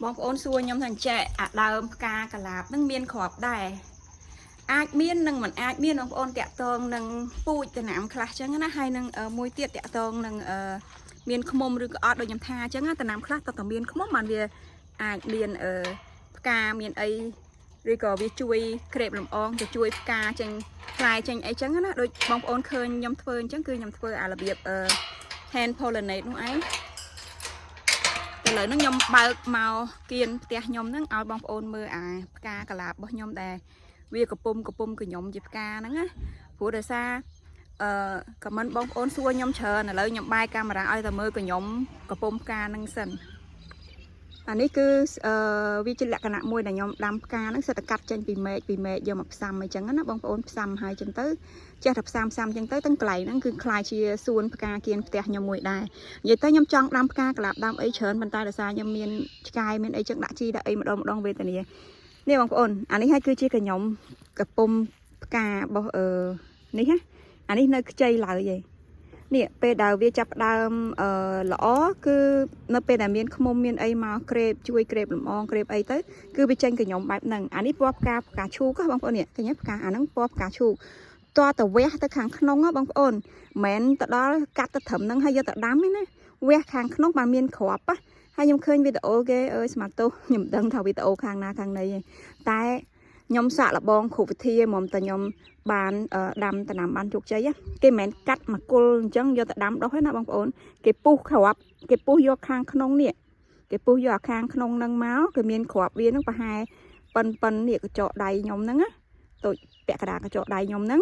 បងប្អូនសួរខ្ញុំថាអញ្ចេះអាដើមផ្កាកលាបនឹងមានគ្រាប់ដែរអាចមាននិងមិនអាចមានបងប្អូនតាក់តងនឹងពូជដំណាំខ្លះចឹងណាហើយនឹងមួយទៀតតាក់ទងនឹងមានឃ្មុំឬក៏អត់ដូចខ្ញុំថាអញ្ចឹងណាដំណាំខ្លះតើតមានឃ្មុំបានវាអាចមានផ្កាមានអីឬក៏វាជួយក្រេបលំអងទៅជួយផ្កាចេញផ្លែចេញអីចឹងណាដូចបងប្អូនឃើញខ្ញុំធ្វើអញ្ចឹងគឺខ្ញុំធ្វើអារបៀបhand pollinate នោះឯង ឥឡូវហ្នឹងខ្ញុំបើកមកគៀនផ្ទះខ្ញុំហ្នឹងឲ្យបងប្អូនមើលអាផ្កាកលាបរបស់ខ្ញុំដែលវាកំពុំកំពុំកញ្ញុំជាផ្កាហ្នឹងណាព្រោះដោយសារ comment បងប្អូនសួរខ្ញុំច្រើនឥឡូវខ្ញុំបែរកាមេរ៉ាឲ្យតែមើលកញ្ញុំកំពុំផ្កាហ្នឹងសិនអានេះគឺវាជាលក្ខណៈមួយដែលខ្ញុំដាំផ្កាហ្នឹងសិតតែកាត់ចេញពីមែកពីមែកយកមកផ្សំអីចឹងណាបងប្អូនផ្សំហើយចឹងទៅចេះតែផ្សំផ្សំចឹងទៅទាំងកន្លែងហ្នឹងគឺក្លាយជាសួនផ្កាគៀនផ្ទះខ្ញុំមួយដែរ និយាយទៅខ្ញុំចង់ដាំផ្កាកលាបដាំអីច្រើនប៉ុន្តែដោយសារខ្ញុំមានឆ្កែមានអីចឹងដាក់ជីដាក់អីម្ដងម្ដងវេទនានេះបងប្អូនអានេះហើយគឺជាកញ្ញុំកពុំផ្ការបស់នេះណាអានេះនៅខ្ចីឡើយឯងនេះពេលដែលវាចាប់ផ្ដើមល្អគឺនៅពេលដែលមានឃ្មុំមានអីមកក្រេបជួយក្រេបលំអងក្រេបអីទៅគឺវាចេញកញ្ញុំបែបហ្នឹងអានេះពណ៌ផ្កាផ្កាឈូកបងប្អូននេះឃើញទេផ្កាអាហ្នឹងពណ៌ផ្កាឈូកតើតវះទៅខាងក្នុងបងប្អូនមិនមែនទៅដល់កាត់ទៅត្រឹមហ្នឹងហើយយកទៅដាំទេណា វះខាងក្នុងបានមានគ្រាប់ណាហើយខ្ញុំឃើញវីដេអូគេអើយស្មាតទោសខ្ញុំមិនដឹងថាវីដេអូខាងណាខាងណីទេតែខ្ញុំសាក់លបងគ្រប់វិធីហ្មងតែខ្ញុំបានដាំដំណាំបានជោគជ័យគេមិនមែនកាត់មកគល់អញ្ចឹងយកទៅដាំដុះទេណាបងប្អូនគេពុះគ្រាប់គេពុះយកខាងក្នុងនេះគេពុះយកអាខាងក្នុងហ្នឹងមកគេមានគ្រាប់វាហ្នឹងប្រហែលប៉ិនប៉ិននេះកញ្ចក់ដៃខ្ញុំហ្នឹងណាតូចពាក់កណ្ដាលកញ្ចក់ដៃខ្ញុំហ្នឹង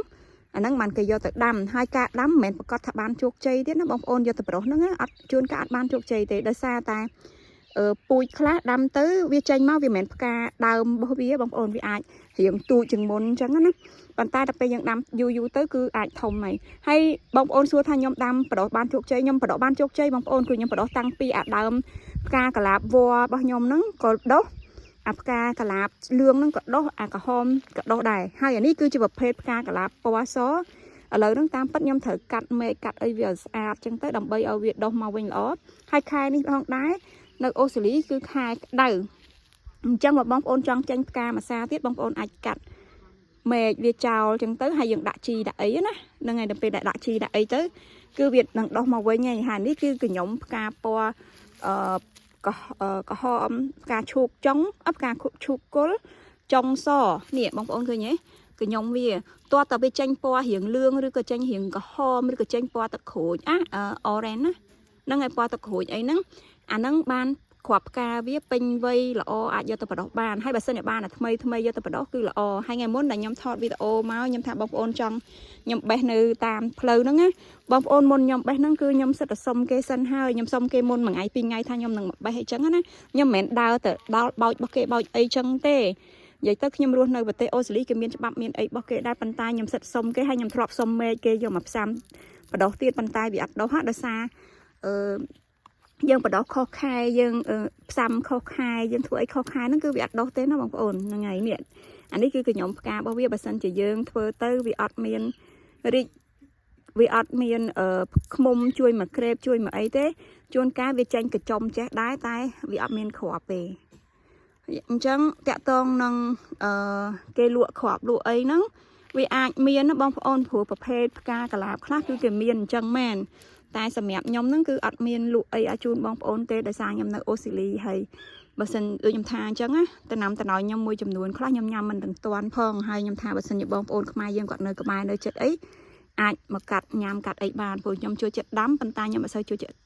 អាហ្នឹងបានគេយកទៅដាំហើយការដាំមិនមែនប្រកាសថាបានជោគជ័យទៀតណាបងប្អូនយកទៅប្រុសហ្នឹងអត់ជួនកាលអត់បានជោគជ័យទេដោយសារតែពូជខ្លះដាំទៅវាចេញមកវាមិនមែនផ្កាដើមរបស់វាបងប្អូនវាអាចរៀងទូចជាងមុនអញ្ចឹងណាប៉ុន្តែដល់ពេលយើងដាំយូរយូរទៅគឺអាចធំហើយហើយបងប្អូនសួរថាខ្ញុំដាំបដោះបានជោគជ័យខ្ញុំបដោះបានជោគជ័យបងប្អូនគឺខ្ញុំបដោះតាំងពីអាដើមផ្កាកលាបវល្លិរបស់ខ្ញុំហ្នឹងក៏ដុះអាផ្កាកលាបលឿងហ្នឹងក៏ដុះអាក្រហមក៏ដុះដែរហើយអានេះគឺជាប្រភេទផ្កាកលាបពណ៌សឥឡូវហ្នឹងតាមពិតខ្ញុំត្រូវកាត់មែកកាត់អីវាឲ្យស្អាតចឹងទៅដើម្បីឲ្យវាដុះមកវិញល្អហើយខែនេះផងដែរនៅអូស្ត្រាលីគឺខែក្តៅអញ្ចឹងបើបងប្អូនចង់ចេញផ្កាមួយសាទៀតបងប្អូនអាចកាត់មែកវាចោលចឹងទៅហើយយើងដាក់ជីដាក់អីណាហ្នឹងហើយដល់ពេលដែលដាក់ជីដាក់អីទៅគឺវានឹងដុះមកវិញហើយហើយនេះគឺកញ្ញុំផ្កាពណ៌ក្រហមផ្កាឈូកចុងផ្កាឈូកគល់ចុងសនេះបងប្អូនឃើញទេកញ្ញុំវាទាត់តែវាចេញពណ៌រៀងលឿងឬក៏ចេញរៀងក្រហមឬក៏ចេញពណ៌ទឹកក្រូចអា orange ណាហ្នឹងហើយពណ៌ទឹកក្រូចអីហ្នឹងអាហ្នឹងបានគ្រាប់ផ្កាវាពេញវ័យល្អអាចយកទៅបដោះបានហើយបើសិនជាបានអាថ្មីថ្មីយកទៅបដោះគឺល្អហើយថ្ងៃមុនដែលខ្ញុំថតវីដេអូមកខ្ញុំថាបងប្អូនចង់ខ្ញុំបេះនៅតាមផ្លូវហ្នឹងណាបងប្អូនមុនខ្ញុំបេះហ្នឹងគឺខ្ញុំសិតតែសុំគេសិនហើយខ្ញុំសុំគេមុនមួយថ្ងៃពីរថ្ងៃថាខ្ញុំនឹងមកបេះអីចឹងណាខ្ញុំមិនមែនដើរទៅដល់បោចរបស់គេបោចអីចឹងទេនិយាយទៅខ្ញុំរស់នៅប្រទេសអូស្ត្រាលីគេមានច្បាប់មានអីរបស់គេដែរប៉ុន្តែខ្ញុំសិតសុំគេហើយខ្ញុំធ្លាប់សុំមេឃគេយកមកផ្សំបដោះទៀតប៉ុន្តែវាអត់ដោះហ่ะដោយសារយើងបដោះខុសខែយើងផ្សំខុសខែយើងធ្វើអីខុសខែហ្នឹងគឺវាអត់ដោះទេណាបងប្អូនហ្នឹងហើយនេះអានេះគឺកញ្ញុំផ្ការបស់វាបើសិនជាយើងធ្វើទៅវាអត់មានរីកវាអត់មានឃ្មុំជួយមកក្រេបជួយមកអីទេជួនកាលវាចេញកញ្ចុំចេះដែរតែវាអត់មានគ្រាប់ទេអញ្ចឹងតាក់តងនឹងគេលក់គ្រាប់លក់អីហ្នឹងវាអាចមានណាបងប្អូនព្រោះប្រភេទផ្កាកលាបខ្លះគឺគេមានអញ្ចឹងមែនតែសម្រាប់ខ្ញុំហ្នឹងគឺអត់មានលក់អីឲ្យជូនបងប្អូនទេដោយសារខ្ញុំនៅអូស្ត្រាលីហើយបើសិនដូចខ្ញុំថាអញ្ចឹងណាតំណាំតំណយខ្ញុំមួយចំនួនខ្លះខ្ញុំញ៉ាំមិនទាំងតាន់ផងហើយខ្ញុំថាបើសិនជាបងប្អូនខ្មែរយើងគាត់នៅក្បែរនៅចិត្តអីអាចមកកាត់ញ៉ាំកាត់អីបានព្រោះខ្ញុំជួយចិត្តដាំប៉ុន្តែខ្ញុំអត់សូវជួយចិត្ត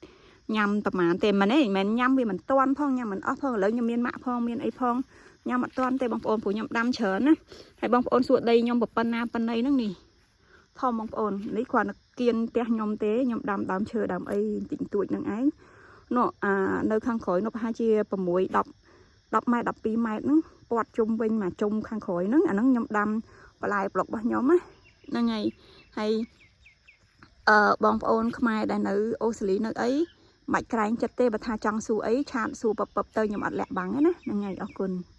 ញ៉ាំប្រហែលទេមិនទេមិនញ៉ាំវាមិនតាន់ផងញ៉ាំមិនអស់ផងឥឡូវខ្ញុំមានម៉ាក់ផងមានអីផងញ៉ាំអត់តាន់ទេបងប្អូនព្រោះខ្ញុំដាំច្រើនណាហើយបងប្អូនសួរដីខ្ញុំប៉ុណ្ណាប៉ុណ្ណីហ្នឹងនេះធំបងប្អូននេះគ្រាន់តែគៀនផ្ទះខ្ញុំទេខ្ញុំដាំដើមឈើដើមអីតិចតួចហ្នឹងឯងនោះអានៅខាងក្រោយនោះប្រហែលជា6 10 10ម៉ែត្រ12ម៉ែត្រហ្នឹងពាត់ជុំវិញមកជុំខាងក្រោយហ្នឹងអាហ្នឹងខ្ញុំដាំបន្លែប្លុករបស់ខ្ញុំណាហ្នឹងហើយហើយបងប្អូនខ្មែរដែលនៅអូស្ត្រាលីនៅអីមិនក្រែងចិត្តទេបើថាចង់សួរអីchat សួរពពទៅខ្ញុំអត់លាក់បាំងទេណាហ្នឹងហើយអរគុណ។